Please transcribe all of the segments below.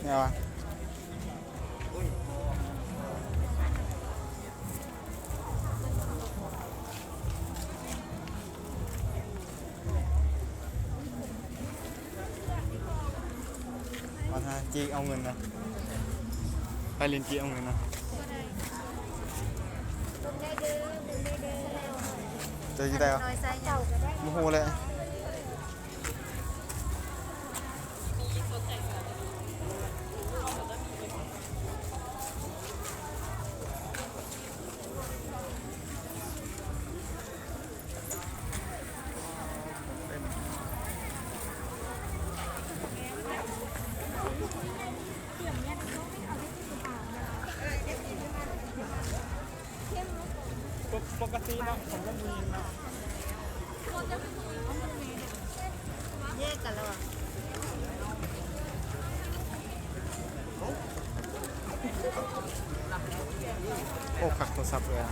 ແມ່ນຫວາ? ມາຫາເຈ້ເອົາເງິນນະ ໄປຫຼິ້ນເຈ້ເອົາເງິນນະ. ເຈົ້າຢູ່ໃດວະ? ບໍ່ຮູ້ແຫຼະ. ປົກກະຕິເນາະ ຂອງຜູ້ຍິງເນາະ ແຍກກັນແລ້ວ. ໂອ້ ຄັກໂທລະສັບເລີຍ.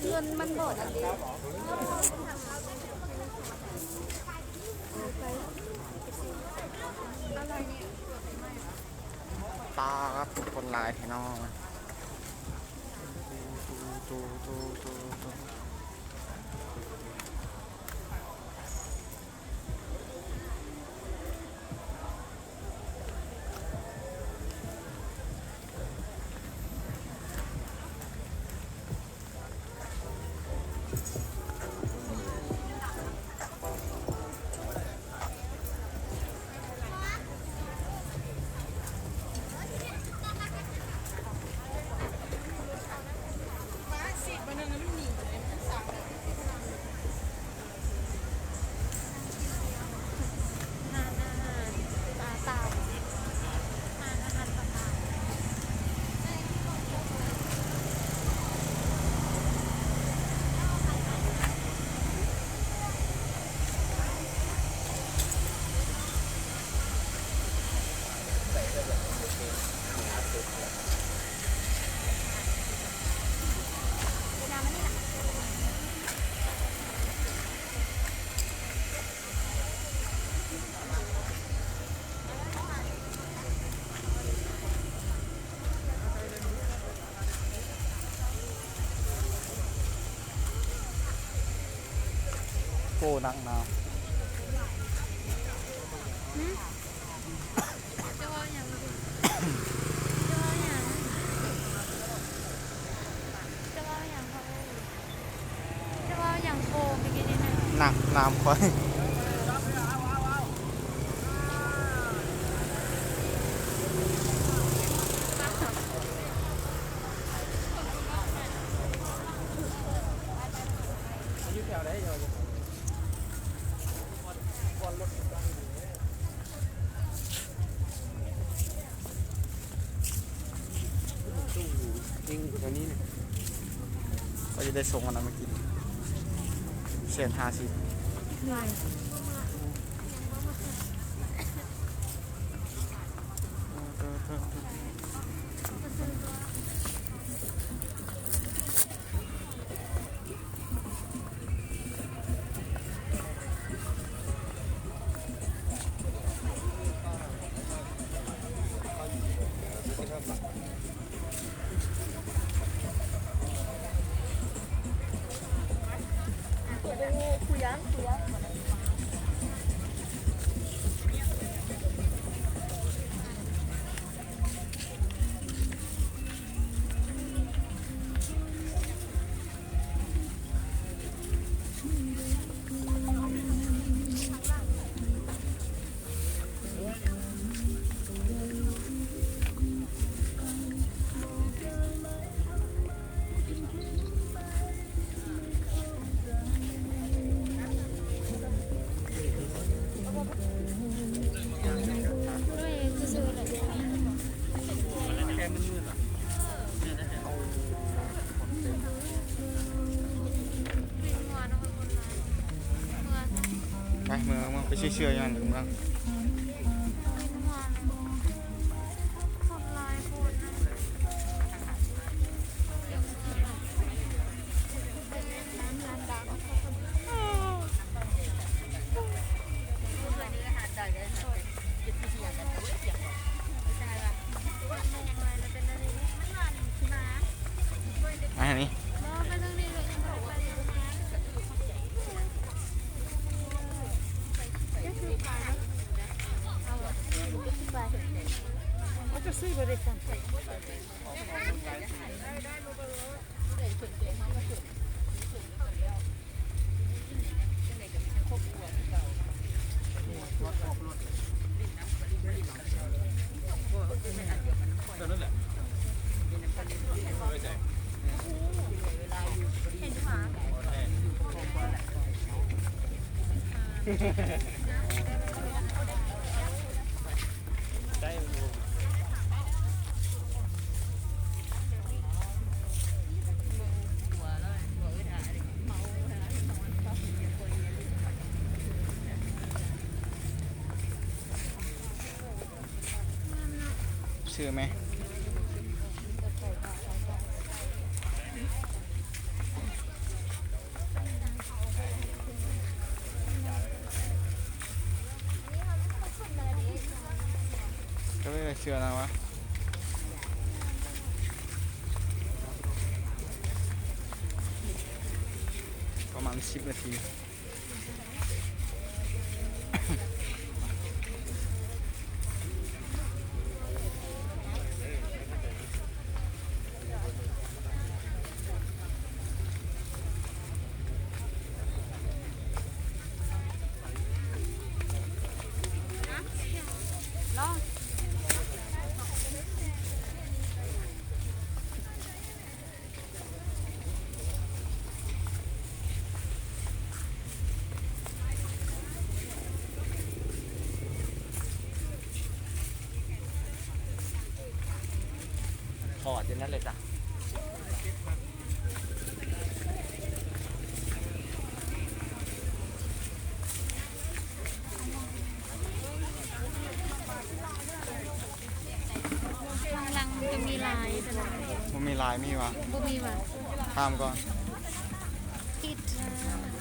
ເງິນມັນບໍ່ອັນນີ້. ປາດ ຄົນຫຼາຍແທ້ເນາະ. ໂອ້ ໜັກໜາວ. ຈະເວົ້າຫຍັງ? ຈະເວົ້າຫຍັງ? ຈະເວົ້າຫຍັງ? ຈະເວົ້າຫຍັງໂທເມື່ອກີ້ນີ້ນະ? ໜັກໜາວຂ້ອຍ. ເອງຢູ່ແຖວນີ້ນະ ເຂົາຈະໄດ້ສົ່ງອັນນັ້ນມາກິນ ແສນຫ້າສິບ. ໄປຊື້ເສື້ອຫຍັງກັນເມືອງ. ອັນນີ້ ຊື້ແມ. ກໍເລີຍເຊື່ອນະວ່າ ປະມານສິບນາທີ. ຖອດຢູ່ນັ້ນເລີຍຈ້ະ. ຂ້າງຫຼັງມັນຈະມີລາຍ ແຕ່ວ່າ ບໍ່ມີລາຍ ມີຫວາ? ບໍ່ມີຫວາ? ຖາມກ່ອນ. ຜິດແລ້ວ.